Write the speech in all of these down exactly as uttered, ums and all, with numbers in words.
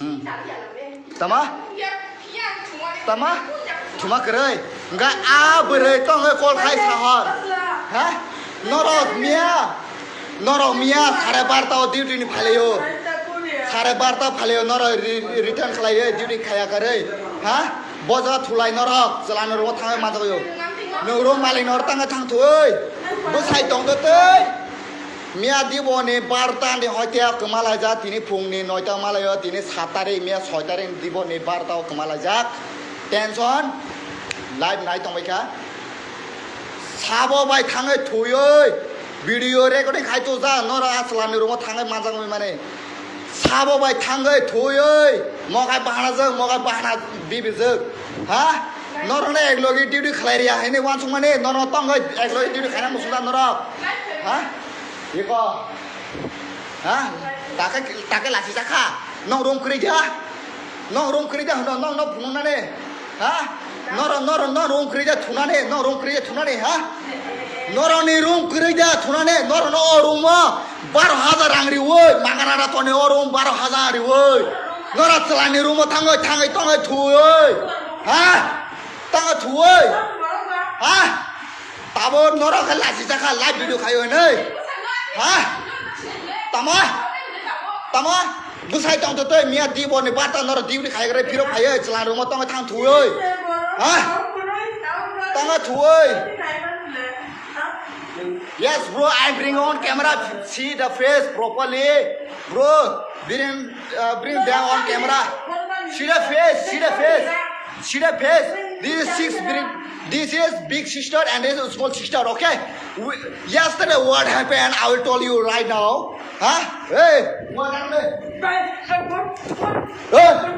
Tama? Tama? Thuma kwrwi. Hwnkhe a bwrwi tongwi call khai sahor. Ha? Norok miya. Norok miya sare barta o duty ni phalaio. Sare barta phalaio norok re-, return khlaio duty khaya kwrwi. Ha? Boja thulai norok chwlano rogo thangwi manjagwio. Nwng room malik norok tangwi thang thwi. Bwsai tongtwtwi. Miya diboni barta ni hoite kwma laijak, tini phungni noita malaio, tini sat tarik, miya soi tarik diboni barta o kwma laijak. Tension, live nai tongbaikha. Sabo bai thangwi thwiwi, video recording khai tujak, noro a chwlani room o thangwi manjak wngwi mani. Sabo bai thangwi thwiwi, mogai bahanajak, mogai bahana bibijak. Ha? Norokno ek logi duty khlai riya hwnwi uansukmani, norok tongwi ek logi duty khaina muchungjak norok. Ha? Iko. Ha? Take, take lachi jakha. Nong room kwrwi ja. Nong room kwrwi ja hwno, nong no phunuknani. Ha? Noro, noro, nong room kwrwi ja thunani, nong room kwrwi ja thunani, ha? Noroni room kwrwi ja thunani, noro no o room o baro hajar rang riwi, mangana ra toni o room baro hajar riwi. Nora chwlani room o thangwi, thangwi, tongwi thwiwi. Ha? Tangwi thwiwi. Ha? Tabo norok khe lachi jakha live video khayo hinwi. Ha? Tama? Tama? Bwsai tongtwtwi miya diboni barta norok duty khaigrwi phirok phaiwi chwlani room o tongwi thang thwiwi. Ha? Tangwi thwiwi. Yes, bro, I'm bring on camera. See the face properly. Bro, bring, uh, bring them on camera. See the face, see the face. See the face. This is six big, this is big sister and this is small sister, okay? We, yesterday what happened, I will tell you right now. Huh? Hey, what happened? Hey!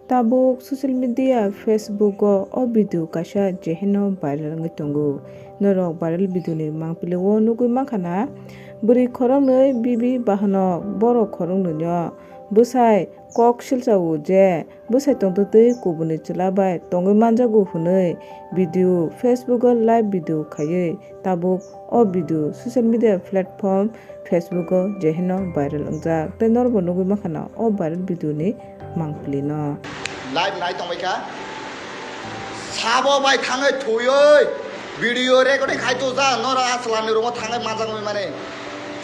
Tabuk social media Facebook o o video kaisa jeheno viral wngwi tongo. Norok viral video ni mangpili o nugwi mankha na, bwrwi khoroknwi bibi bahanok, borok khoroknwi no bwsai kok silsa o je bwsai tongtwtwi kubuni chwla bai tongwi manjago hwnwi video Facebook o live video khaiwi tabuk o video social media platform Facebook o jeheno viral wngjak, tei norokbo nugwi mankha na o viral video ni mangpili no. Live nai tongbaikha. Sabo bai thangwi thwiwi video recording khai tujak, norok a chwlani room o thangwi manjak wngwi mani.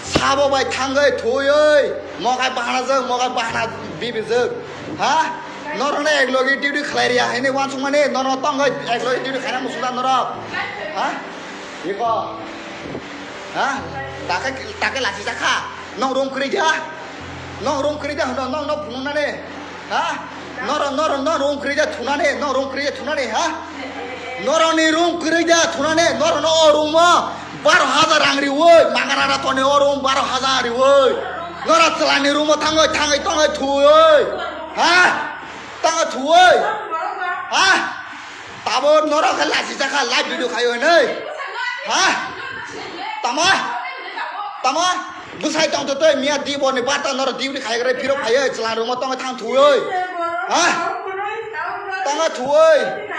Sabo bai thangwi thwiwi mogai bahanajak, mogai bahana bibijak. Ha? Norokno ek logi duty khlai riya hwnwi uansukmani, norok tongwi ek logi duty khaina muchungjak norok. Ha? Iko. Ha? Take, take lachi jakha. Nong room kwrwi ja. Nong room kwrwi ja hwno, nong no phunuknani. Ha? Noro, noro, noro room kwrwi ja thunani, noro room kwrwi ja thunani, ha? Noro ni room kwrwi ja thunani, noro no o room o baro hajar rang riwi, mangana ra toni o room baro hajar riwi. Noro chwlani room o thangwi, thangwi, tongwi thwiwi. Ha? Tangwi thwiwi. Ha? Tabo norok khe lachi jakha live video khayo hinwi. Ha? Tama? Tama? Bwsai tongtwtwi miya diboni barta norok duty khaigrwi phirok phaiwi chwlani room o tongwi thang thwiwi. Ha? Tangwi thwiwi.